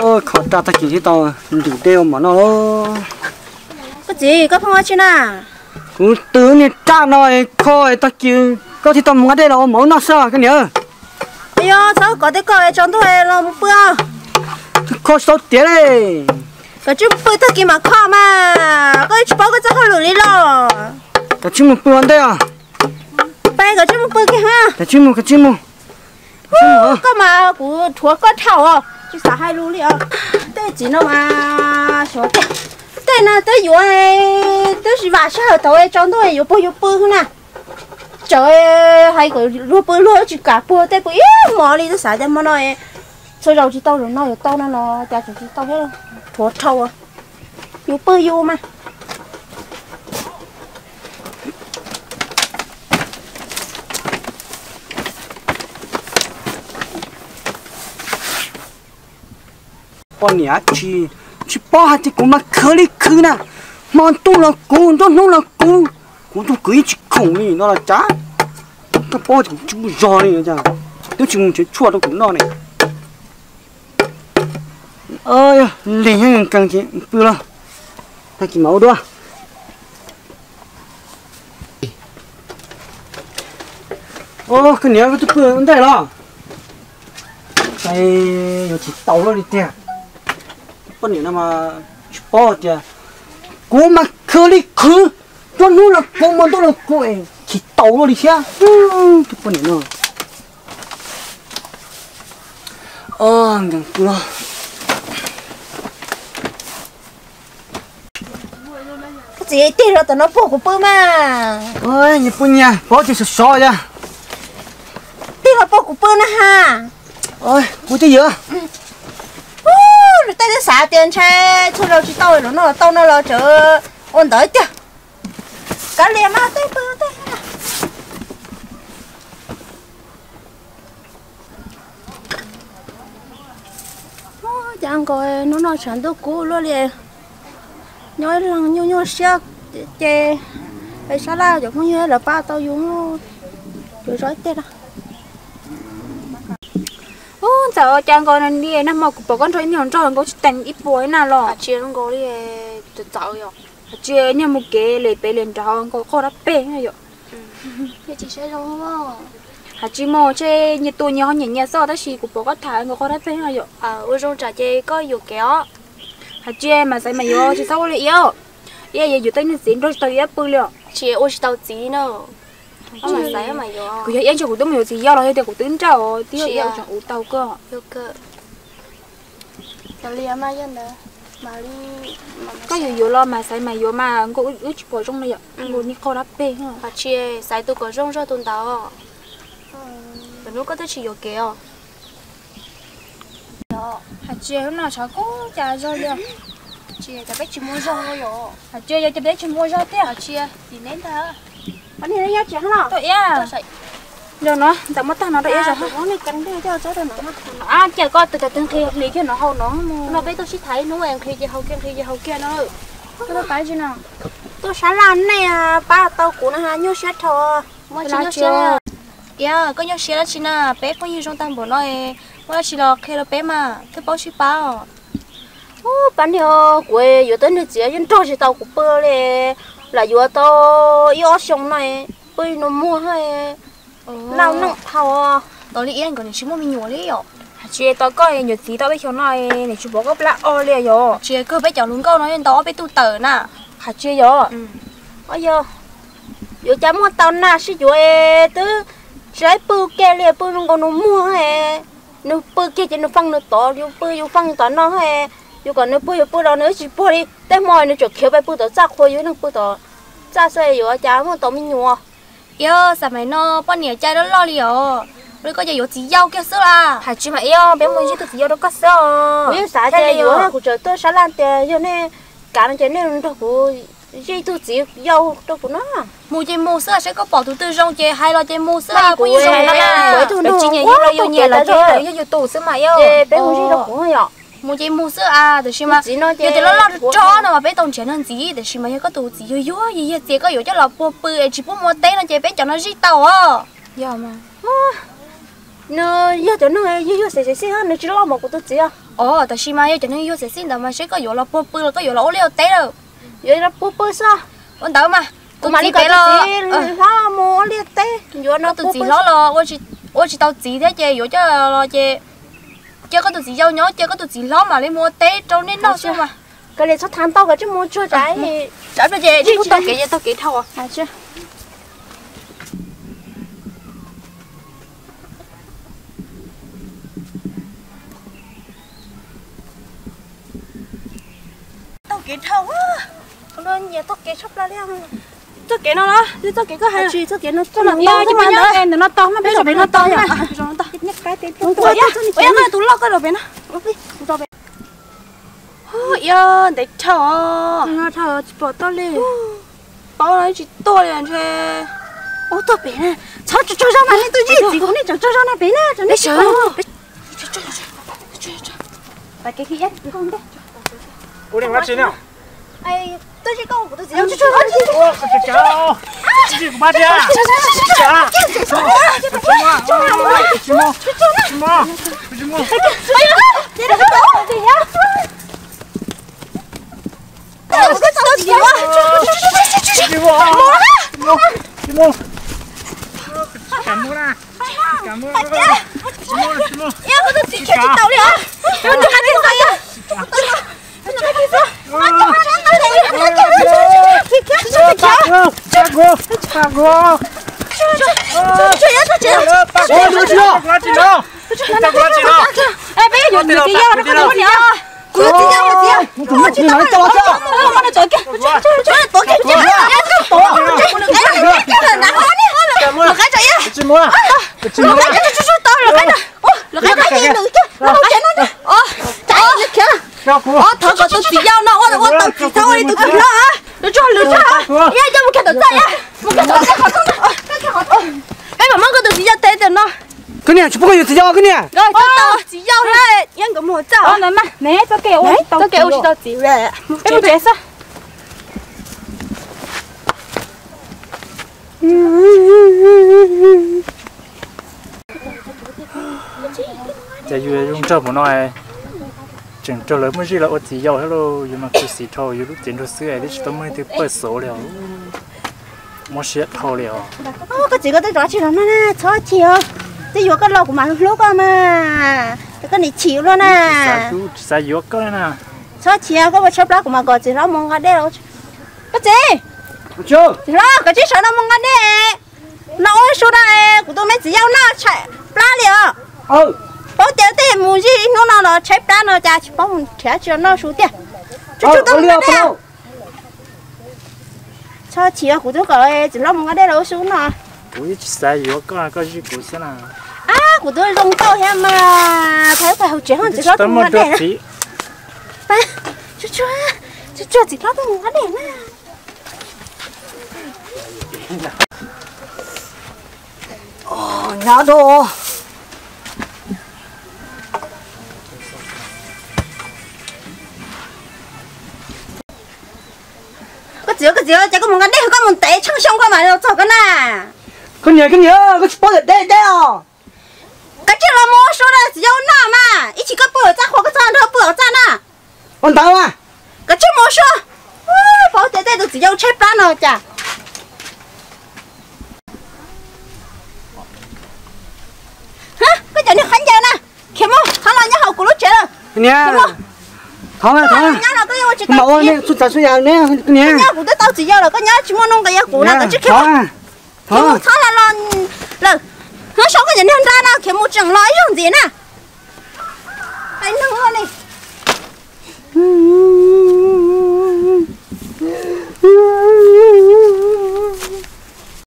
Kho raj tag kis thiaj tau ntim dej ua mov noj. Koj txiv, koj pheej ua tsi na? Kuv twb niag raj no kho tag kis koj thiaj tau mus nqa dej los ua mov noj xwb koj niam. Yog txhob kov tej koj tsaus ntuj los mus pw. Kho tsis tau tiav li. Koj tsis mus pw tag kis mam kho mas, koj tsis paub koj txoj hauj lwm li los. Koj tsis mus pw ua ntej os. Peb koj tsis mus pw kiag ha. Koj tsis mus, koj tsis mus. Koj mas kuv rhuav koj dhau os, tsis xav hais lus li os. Tej txiv no mas xyov tiag, tej no twb yuav, twb vam sij hawm thaum tsaus ntuj yuav puag yuav pw na. Tseem hais kom luag pw luag tsis kam puag tej pw ib hmos li, twb xav tias hmo no txhua zaus tsis tau zaum no yuav tau no los cas tseem tsis tau thiab, rhuav dhau, yus pw yus mas. Poj niam tsis, tsis paub hais tias kuv mas khwv li khwv na, hmo ntuj los kuv, nruab hnub los kuv, kuv tus kwv yeej tsis khoom li no los cas, koj paub tias kuv tsis muaj zog li cas, twb tsis mus nrhiav tshuaj rau kuv noj ne. Lig nyob nkees ces pw los, tag kis mam ua dua. Koj niam, koj twb pw ua ntej los? Yuav tsis tau luaj li tiag. Poj niam no mas tsis paub tias kuv mas khwv li khwv, nruab hnub los kuv, hmo ntuj los kuv, tsis tau luaj li thiab. Tus poj niam no. Nkees pw los. Koj txiv, tig los tom no puag kuv pw mas. Nyias pw nyias, paub tias sov sov yog. Tig los puag kuv pw na ha. Kuv twb yuav. Luag tej twb xav tias ntshai txhua zaus tsis tau, zaum no tau no los tseem ua ntawd tiag. Kav liam mas tej pw tej. Cas nkaus hnub no tshav ntuj kub luaj li, nyob ib leeg nyuaj nyuaj siab ces sab laj cov phooj ywg lawv pab tau yus, yus zov ib teg na. Ub, ntxawm, cas nkaus li nag hmo kuv pom koj nrog ib niag hluas nraug nkaus tsis teem ib puas ib nag los. Tsis zoo nkaus li, txawv txawv yom. Hais tsis niag mus kev li pem li nrad nkaus qoj dab peg na yom. Hais tsis mus, ntshe nyias tus nyias ho nyiam nyias xwb, tab sis kuv pom koj tham nkaus qoj dab peg na yom. Ua zoo tsam ces koj yuam kev os. Hais tsis mas xaiv mas yuav, tsis txhob ua li iab. Iab yuav tej niag txiv nrog tsis tau iab pw li os. Tsis ua tsis tau txiv na. Kuv yog iab ntshe kuv twb mus yuav txiv yau los yog tias kuv twb nrauj os, twb yog iab ua tseem ua tau koj. Koj yuav yuav los mas xaiv mas yuav mas nkaus wb tsis pom zoo li yom, nkaus niag qoj dab peg. Hais tsis xaiv tus kom zoo zog tus ntawd. Lwm hnub koj twb tsis yuam kev os. Hais tsis lub no tshav kub cas zog li. Tsis cas peb tsis muaj zog yom. Hais tsis yog cas peb tsis muaj zog tiag. Hais tsis tim neb ntag. Qhov niag neb nyob tsis hab los. Tuaj iab. Yog no ntawm muab tag no rau iab zog. Ab, cia koj tus cov twg nqhis hlis kiag no hau no. No peb tuaj sib tham ib hnub nqhis ces hau kiag nqhis ces hau kiag no. Koj tuaj pab tsi no? Tuaj sab laj nej pab tau kuv no nyuaj siab dhau. Muaj tsis nyuaj siab. Iab, koj nyuaj siab dab tsi na? Peb phooj ywg zoo tag npaum no, muaj dab tsi los qhia rau peb mas thiaj paub sib pab os. Ub, pab niag, kuv yuav tau niag txiv yeej nrog tsis tau kuv pw li. Lam yuav tau ib ob xyoo no, pw nus muag, noj neej dhau. Tos li iab nkawd nws tsis muaj me nyuam li os. Hais tsis tau koj yuav txiv tau peb xyoo no, nws tsis pom koj plab o li yom. Tsis kawg peb cov hluas nkauj no ntau ob peb tug tawm na. Hais tsis yog. Yog, yuav cas muaj tau na, sib yuav twb tsis laib pw kiag li, pw nkaus nus muag. Nws pw kiag ces nws feej nws tod, yus pw yus feej tom no. Yus kom nws puag yus pw los nws tsis puag li, tej hmo nws tseem khiav pem pw tom txaj qhua, yus neeg pw tom txaj xwb, yuav cas muaj tau me nyuam. Iab, xav mas no poj niam cai loj loj li os, li koj ces yuav txiv yau kiag xwb las. Hais tsis mas iab, peb mus zij tug txiv yau rau koj xwb os. Kuv yeej xav tias yuav, kuv tseem tuaj sab laj tias yog nej kav no ces nej nrog kuv zij tug txiv yau rau kuv no. Mus ces mus xwb, saib koj pom tus twg zoo ces hais los ces mus xwb, peb mus zij rau kuv, yog yus tus xwb mas iab. Peb mus zij rau kuv yom. Mus ces mus xwb a, tiam sis mas yog tias loj loj rog no mas peb tau nrhiav nws ntxiv, tiam sis mas yog koj tus txiv yuag yuag yig yig txias koj yuav coj los puag pw es tsis pub mus ua teb no ces peb cov no zij tau os. Yog mas. Nws yog cov neeg yuag yuag xev xev xij, nws tsis loj npaum kuv tus txiv os. Os, tab sis mas yog cov neeg yuag xev xij ntawd mas seb koj yuav los puag pw los koj yuav los ua liaj ua teb lawm. Yuav los puag pw xwb. Ua ntawd mas, kuv mam li kom tus txiv hlob mus ua liaj teb, yuav no tus txiv hlob los ua tsis tau txiv thiab ces yuav coj los ces cia koj tus txiv yau nyob, cia koj tus txiv hlob mam li mus ua teb rau nej noj xwb mas. Koj li txhob tham ntau, koj tsis mus tsuag tsam, tsam ces tsis taug kev, taug kev dhau. Taug kev dhau, nyiam taug kev tshaj plaws li. Txoj kev no los, txoj kev koj hais tsis, txoj kev no, ntawm no tog, peb zaum pem no tog. Ua tus loj koj zaum pem no. Ua ntev dhau, tsis pom toj li. Paub tsis tuaj li ntshe. Ua tog pem na, txhob tsaug zog mas nej tus yij txiv kuv, nej tsaug zog na pem na, nej sawv. Peb yuav txiv yau, kuv txiv yau, kuv txiv yau. Thov kom tus txiv yau no ua tau txiv txhob ua li tus txiv hlob. Lwm txog lwm txog, yog coj mus kiag tom txaj, mus kiag tom txaj. Peb mam muab koj tus txiv yau teb tam no. Koj niam, tsis pub koj yuav txiv yau koj niam. Nkawd tsis tau txiv yau na, yog nkawd mus txaj. Txoj kev ua tsis tau txiv, peb mus tsev xwb. Ces yus zoo nraug mus no, tseem raug lawv muab zij los ua txiv yau thiab lauj. Yus mas khuv xim dhau yus lub cev nraug xwb es twb tsis tau muaj leej twg pawj xov li os. Mob siab dhau li os. Koj txiv, koj twb rov tsis los no na, txhob chim os. Twb yuav koj los kuv mam hlub koj mas, koj nim chim luaj na. Tsis xav yuav koj na. Txhob chim, koj mus tshaib plab kuv mam kom txiv hlob mus nqa dej. Koj txiv, txiv hlob, koj tsis sawv no mus nqa dej. No ua su na, kuv tus me txiv yau no tshaib plab li os. Paub tias tej mus zij ib hnub no los tshaib plab no cas tsis paub mus nrhiav tsis noj su tiag. Tsuj tsuj tuaj mus nqa dej. Txhob chim, kuv twb kom txiv hlob mus nqa dej los ua su no. Kuv tsis xav yuav koj, koj zij kuv xwb na. Ab, kuv twb zoo nkauj thiab mas, thaum ub pais hauv tsev ho txiv hlob mus nqa dej. Tsuj tsuj, txiv hlob tuaj mus nqa dej na. Nyob rau koj txiv, koj txiv, ces koj mus nqa dej, koj mus ntev tsheej xyoo koj mam los txog koj na. Koj niam, koj niam, koj tsis paub tias deb deb os. Koj tsis los mus ua su rau txiv yau noj mas, ib chim koj pw hauv txaj qhua koj txhob nrog pw hauv txaj na. Ua ntawd mas. Koj tsis mus ua su. Paub tias tej tus txiv yau tshaib plab no cas. Koj cov niag qab ncaws na, khiav mus, thov los nyob hauv kuv lub tsev lawm. Niam, thov, thov, kuv mam ua txhua tsav txhua yam ne, niam. Kuv twb tau txiv yau lawm, koj nyob tsis muaj nuj nqis yog kuv na, koj tsis khiav. Khiav mus, thov los los lawm. Hnub sau koj cov niag nra no khiav mus tseem los ib zaug ntxiv na. Hais neeg ua li.